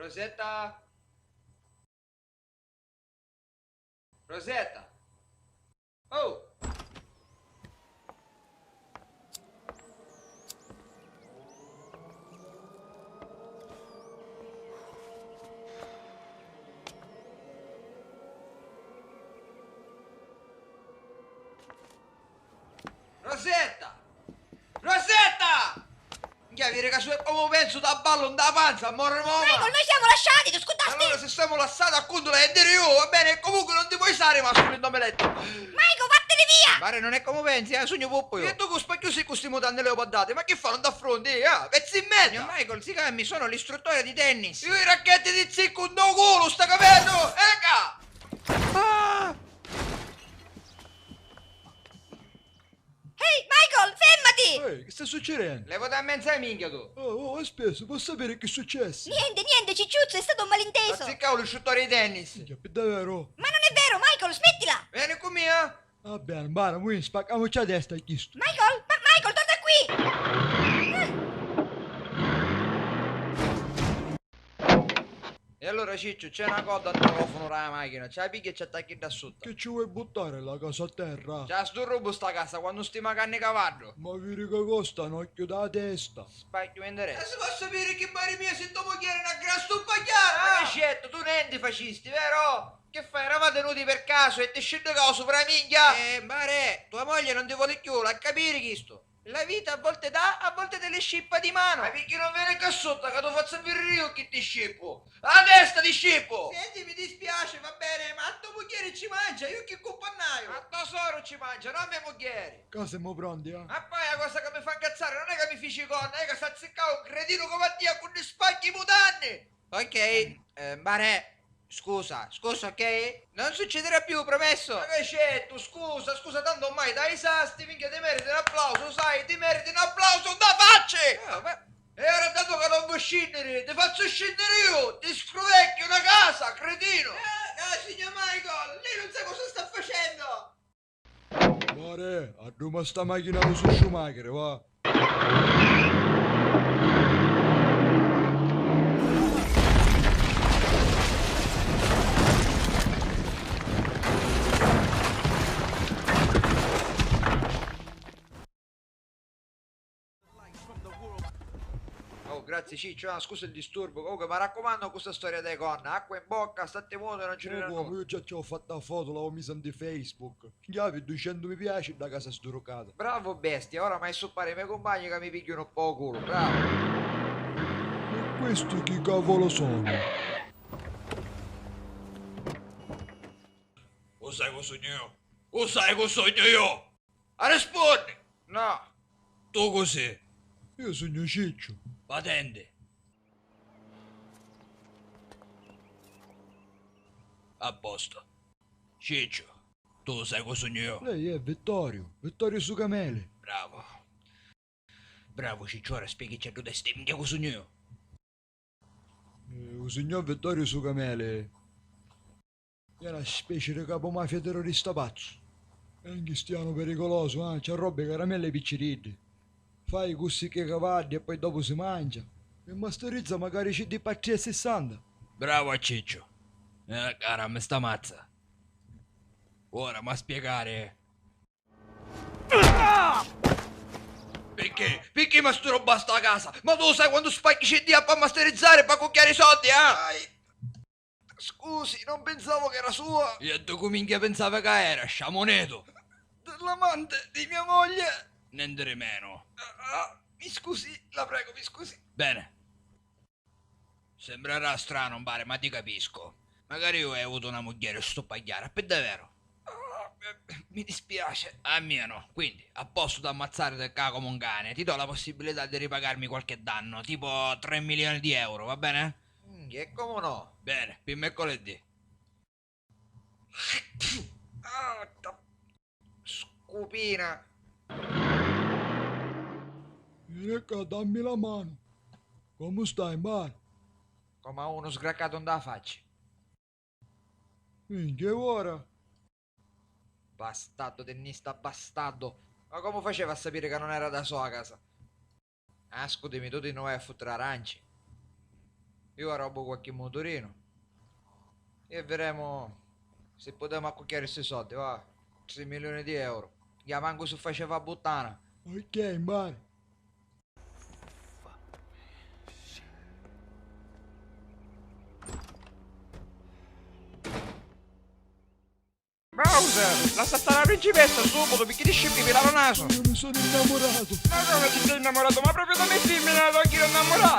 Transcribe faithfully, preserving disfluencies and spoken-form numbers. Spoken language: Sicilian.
Rosetta? Rosetta! Oh! Rosetta! Rosetta! Minchia, viri ca su-, comu pensu t'abballu nta panza, morri mo. Michael, noi siamo lasciati, tu ascutasti? Allora, se siamo lassati, a cuntu l'haiu a diri iu, va bene, e comunque non ti puoi stare rimasto lì nto me lettu. Michael, vattene via! Pare non è comu pensi, eh, sugnu puppu iu. E tu cu spacchiu siccu sti mutanni leopardati, ma chi fa, non t'affronti, eh? Pezzi in merda! Signor Michael, si calmi, sono l'istruttore di tennis. Iu i racchetti ti ziccu nto culu, sta capennu? Eca! Ah! Ehi, Michael, fermati! Ehi, chi sta succedennu? Levati a menza minchia tu! Oh, oh, aspetta, può sapere chi è successo? Niente, niente, Cicciuzzo, è stato un malinteso! T'azziccau l'istruttore di tennis! Minchia, pi davvero? Ma non è vero, Michael, smettila! Veni cu mia! Va bene, bara, mo spaccamuci a testa a chistu! Michael, ma Michael, torna qui! E allora, Cicciu, c'è na codda nta cofunu dâ machina, ci a pigghia e ci attacchi dda sutta. Chi ci vuoi buttare la casa a terra? Ci a sdurrubu sta casa quannu sti macanni cavaddu. Ma viri ca costa n'occhiu dâ testa. Spacchiu mi interessa. E si va a sapiri chi pari mia si to mugghieri è na gran stumpagghiara! Ma che scettu, tu nenti facisti, vero? Che fai, eravate nudi per caso e ti sciddi cau supra a minchia? Eh, bare, tua moglie non ti voli cchiù, l'ha capiri chistu. La vita a volte dà, a volte te li scippa di mano. Ma picchì non veni ccà sutta ca tu fazzu viriri iu chi ti scippu? A testa ti scippu! Senti, mi dispiace, va bene, ma a to mugghieri ci mangia, iu chi cumpannaiu? A to soru ci mangia, non a me mugghieri! Ccà semu pronti, eh? Ma poi la cosa ca mi fa ncazzari non è ca mi fici i corna, è ca s'azziccau un cretinu comu a tia cu ddi spacchi i mutanni! Ok, eh, bare, scusa, scusa, ok? Non succederà più, promesso! Ma che c'è tu? Scusa, scusa, tanto ormai dai sasti, minchia, ti meriti un applauso, sai, ti meriti un applauso da facci! Eh, ma... E ora, dato che non vuoi scindere, ti faccio scindere io, ti scruvecchio una casa, cretino! Eh, eh, signor Michael, lei non sa cosa sta facendo! Pare, adduma sta machina lu so sciumachere, va. Oh, grazie Ciccio, ah, scusa il disturbo, comunque mi raccomandu cu sta storia dei corna, acqua in bocca, statti mutu e non ci... Oh, io già ci ho fatta la foto, l'avevo messa in Facebook. Chiavi duicentu mi piaci, da casa sdurucata. Bravo bestia, ora m'hai suppari i me cumpagni ca mi pigghiu nu po' culu, bravo. E questi chi cavolo sono? U sai cu sugnu io? U sai cu sugnu io? Arrispunni! No. Tu cu si? Io sugnu Cicciu. Patenti. A posto. Cicciu, tu sai cu sugnu io? Lei è Vittoriu, Vittoriu su cameli. Bravo. Bravo Cicciu, ora spieghici a ddu testi minchia cu sugnu io. Eh, u signor Vittoriu su cameli è na specie di capomafia terrorista pazzu. È un cristianu pericolosu, ah, c'ha robbi caramelle e picciriddi. Fai cussi chi cavaddi e poi dopu si mangia. E masterizza macari ciddi pa tri e sissanta. Bravo a Cicciu. Eh, cara, mi sta mazza. Ora m'ha spiegari. Picchì? Picchì m'ha sturubà sta casa? Ma tu sai quantu spacchi ciddi ha pa masterizzari e pa cucchiari soddi, ah? Ai. Scusi, non pensavo che era sua. E tu cu minchia pensavi ca era, sciamunetu? Dell'amante di mia moglie. Nenti di menu. Ah, ah, mi scusi, la prego, mi scusi. Bene. Sembrerà stranu, mpari, ma ti capisco. Macari iu haiu avutu na mugghieri stupagghiara, pi daveru. Ah, mi dispiace. A mia no. Quindi, a postu d'ammazzariti ccà comu un cani, ti do la possibilità di ripagarmi qualche danno, tipo tre milioni di euro, va bene? Mm, e comu no? Bene, pi mercoledì. Ah, ta-, scupina. Vieni ccà, dammi la mano. Comu stai, mpari? Comu a unu sgraccatu nta facci. Minchia, e ora? Bastardo, tennista bastardo! Ma comu faceva a sapiri ca non era da so a casa? Ah, scusami, tu ti nni vai a futtere aranci? Iu arrobbu qualchi muturinu e viremu si putemu accucchiari sti soddi, va, tri milioni di euro. Ia mancu si faceva a buttana. Ok, mari. Bowser, lassa stari la principessa subito, picchì ti scippi pi la naso. Io mi sono innamorato. Ma come ti sei innamorato? Ma proprio come femmina la tua gira innamorata?